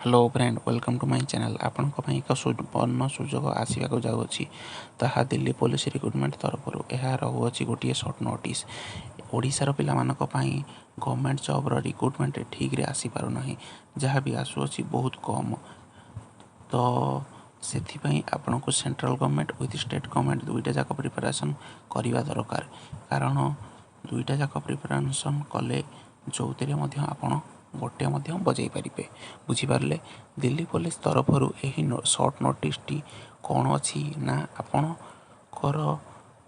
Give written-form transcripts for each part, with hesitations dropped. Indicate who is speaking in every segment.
Speaker 1: Hello friend, welcome to my channel. ଆପଣଙ୍କ ପାଇଁ ଏକ ସୁବର୍ଣ୍ଣ ସୁଯୋଗ ଆସିବାକୁ ଯାଉଅଛି, ତାହା ଦିଲ୍ଲୀ ପୋଲିସ ରିକ୍ରୁଟମେଣ୍ଟ ତରଫରୁ। ଏହା ରହୁଅଛି ଗୋଟିଏ ସର୍ଟ ନୋଟିସ୍। ଓଡ଼ିଶାର ପିଲାମାନଙ୍କ ପାଇଁ ଗଭର୍ଣ୍ଣମେଣ୍ଟ ଜବ୍ର ରିକ୍ରୁଟମେଣ୍ଟ ଠିକ୍ରେ ଆସିପାରୁନାହିଁ, ଯାହା ବି ଆସୁଅଛି ବହୁତ କମ୍। ତ ସେଥିପାଇଁ ଆପଣଙ୍କୁ central government with state government ଦୁଇଟା ଯାକ ପ୍ରିପାରେସନ୍ କରିବା ଦରକାର, କାରଣ ଦୁଇଟା ଯାକ ପ୍ରିପାରେସନ୍ କଲେ ଯେଉଁଥିରେ ମଧ୍ୟ ଆପଣ ଗୋଟେ ମଧ୍ୟ ବଜାଇ ପାରିବେ। ବୁଝିପାରିଲେ? ଦିଲ୍ଲୀ ପୋଲିସ ତରଫରୁ ଏହି ସର୍ଟ ନୋଟିସ୍ଟି କ'ଣ ଅଛି ନା, ଆପଣଙ୍କର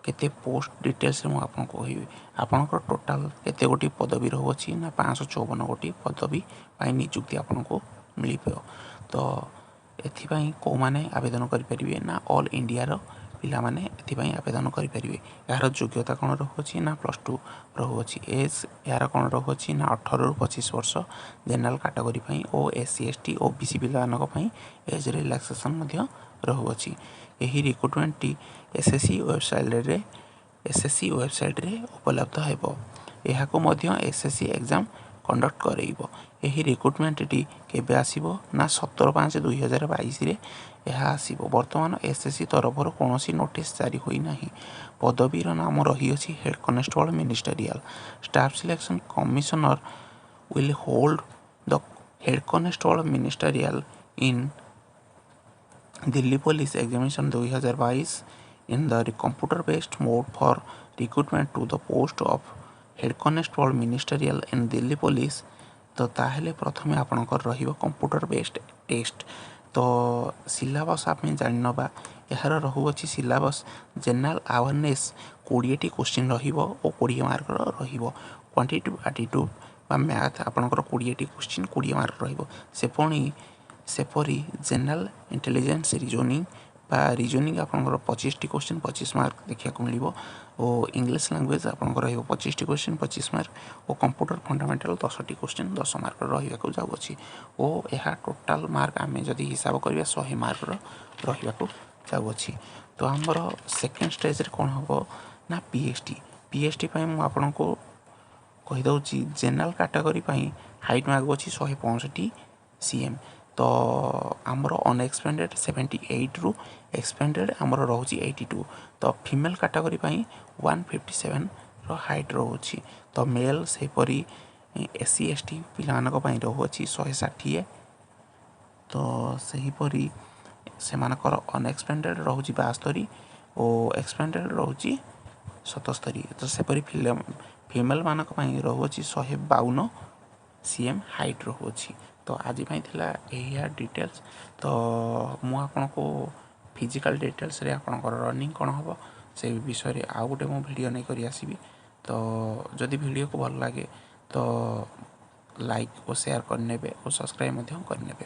Speaker 1: କେତେ ପୋଷ୍ଟ ଡିଟେଲ୍ସରେ ମୁଁ ଆପଣଙ୍କୁ କହିବି। ଆପଣଙ୍କର ଟୋଟାଲ୍ କେତେ ଗୋଟି ପଦବୀ ରହୁଅଛି ନା, 554 ଗୋଟି ପଦବୀ ପାଇଁ ନିଯୁକ୍ତି ଆପଣଙ୍କୁ ମିଳିବ। ତ ଏଥିପାଇଁ କେଉଁମାନେ ଆବେଦନ କରିପାରିବେ ନା, ଅଲ୍ ଇଣ୍ଡିଆର ପିଲାମାନେ ଏଥିପାଇଁ ଆବେଦନ କରିପାରିବେ। ଏହାର ଯୋଗ୍ୟତା କ'ଣ ରହୁଅଛି ନା, +2 ରହୁଅଛି। ଏଜ୍ ଏହାର କ'ଣ ରହୁଅଛି ନା, 18ରୁ 25 ବର୍ଷ ଜେନେରାଲ୍ କାଟାଗୋରୀ ପାଇଁ ଓ ଏସ୍ ସି, ଏସ୍ ଟି, ଓ ବି ସି ପିଲାମାନଙ୍କ ପାଇଁ ଏଜ୍ ରିଲାକ୍ସେସନ୍ ମଧ୍ୟ ରହୁଅଛି। ଏହି ରିକ୍ରୁଟମେଣ୍ଟଟି ଏସ୍ ଏସ୍ ସି ୱେବସାଇଟ୍ରେ ଉପଲବ୍ଧ ହେବ। ଏହାକୁ ମଧ୍ୟ S S C exam conduct କରାଇବ। ଏହି ରିକ୍ରୁଟମେଣ୍ଟଟି କେବେ ଆସିବ ନା, 17/5/2022ରେ ଏହା ଆସିବ। ବର୍ତ୍ତମାନ ଏସ୍ ଏସ୍ ସି ତରଫରୁ କୌଣସି ନୋଟିସ୍ ଜାରି ହୋଇନାହିଁ। ପଦବୀର ନାମ ରହିଅଛି Head Constable Ministerial. Staff Selection Commissioner will hold the Head Constable Ministerial in Delhi Police Examination 2022 in the computer based mode for recruitment to the post of Head Constable Ministerial in Delhi Police. ତ ତାହେଲେ ପ୍ରଥମେ ଆପଣଙ୍କର ରହିବ computer based test. ତ syllabus ଆମେ ଜାଣିନେବା। ଏହାର ରହୁଅଛି syllabus, general awareness 20ଟି question ରହିବ ଓ 20 ମାର୍କର ରହିବ। କ୍ୱାଣ୍ଟିଟେଟିଭ୍ ଆପ୍ଟିଟ୍ୟୁଡ଼୍ ବା ମ୍ୟାଥ୍ ଆପଣଙ୍କର 20ଟି କୋଶ୍ଚିନ୍, 20 ମାର୍କ ରହିବ। ସେ ପୁଣି ସେପରି ଜେନେରାଲ୍ ଇଣ୍ଟେଲିଜେନ୍ସ ରିଜନିଂ ବା ରିଜନିଂ ଆପଣଙ୍କର 25ଟି କୋଶ୍ଚିନ୍, 25 ମାର୍କ ଦେଖିବାକୁ ମିଳିବ ଓ ଇଂଲିଶ ଲାଙ୍ଗୁଏଜ୍ ଆପଣଙ୍କର ରହିବ 25ଟି କୋଶ୍ଚିନ୍, 25 ମାର୍କ ଓ କମ୍ପ୍ୟୁଟର ଫଣ୍ଡାମେଣ୍ଟାଲ୍ 10ଟି କୋଶ୍ଚିନ୍, 10 ମାର୍କ ରହିବାକୁ ଯାଉଅଛି ଓ ଏହା ଟୋଟାଲ୍ ମାର୍କ ଆମେ ଯଦି ହିସାବ କରିବା, 100 ମାର୍କର ରହିବାକୁ ଯାଉଅଛି। ତ ଆମର ସେକେଣ୍ଡ ଷ୍ଟେଜ୍ରେ କ'ଣ ହେବ ନା, P H T. P H T ପାଇଁ ମୁଁ ଆପଣଙ୍କୁ କହିଦେଉଛି, ଜେନେରାଲ୍ କାଟାଗୋରୀ ପାଇଁ ହାଇଟ୍ ମାଗୁଅଛି 165 ସି ଏମ୍। ତ ଆମର ଅନଏକ୍ସପେଣ୍ଡେଡ଼ 78ରୁ ଏକ୍ସପେଣ୍ଡେଡ଼ ଆମର ରହୁଛି 82। ତ ଫିମେଲ୍ କାଟାଗୋରୀ ପାଇଁ 157ର ହାଇଟ୍ ରହୁଛି। ତ ମେଲ୍ ସେହିପରି ଏସ୍ ସି, ଏସ୍ ଟି ପିଲାମାନଙ୍କ ପାଇଁ ରହୁଅଛି 160। ତ ସେହିପରି ସେମାନଙ୍କର ଅନଏକ୍ସପେଣ୍ଡେଡ଼ ରହୁଛି 72 ଓ ଏକ୍ସପେଣ୍ଡେଡ଼ ରହୁଛି 77। ତ ସେପରି ଫିମେଲ୍ମାନଙ୍କ ପାଇଁ ରହୁଅଛି 152 ସି ଏମ୍ ହାଇଟ୍ ରହୁଅଛି। ତ ଆଜି ପାଇଁ ଥିଲା ଏଇଆ ଡିଟେଲ୍ସ। ତ ମୁଁ ଆପଣଙ୍କୁ ଫିଜିକାଲ୍ ଡିଟେଲ୍ସରେ ଆପଣଙ୍କର ରନିଂ କ'ଣ ହେବ, ସେ ବିଷୟରେ ଆଉ ଗୋଟେ ମୁଁ ଭିଡ଼ିଓ ନେଇକରି ଆସିବି। ତ ଯଦି ଭିଡ଼ିଓକୁ ଭଲ ଲାଗେ ତ ଲାଇକ୍ ଓ ସେୟାର କରିନେବେ ଓ ସବସ୍କ୍ରାଇବ୍ ମଧ୍ୟ କରିନେବେ।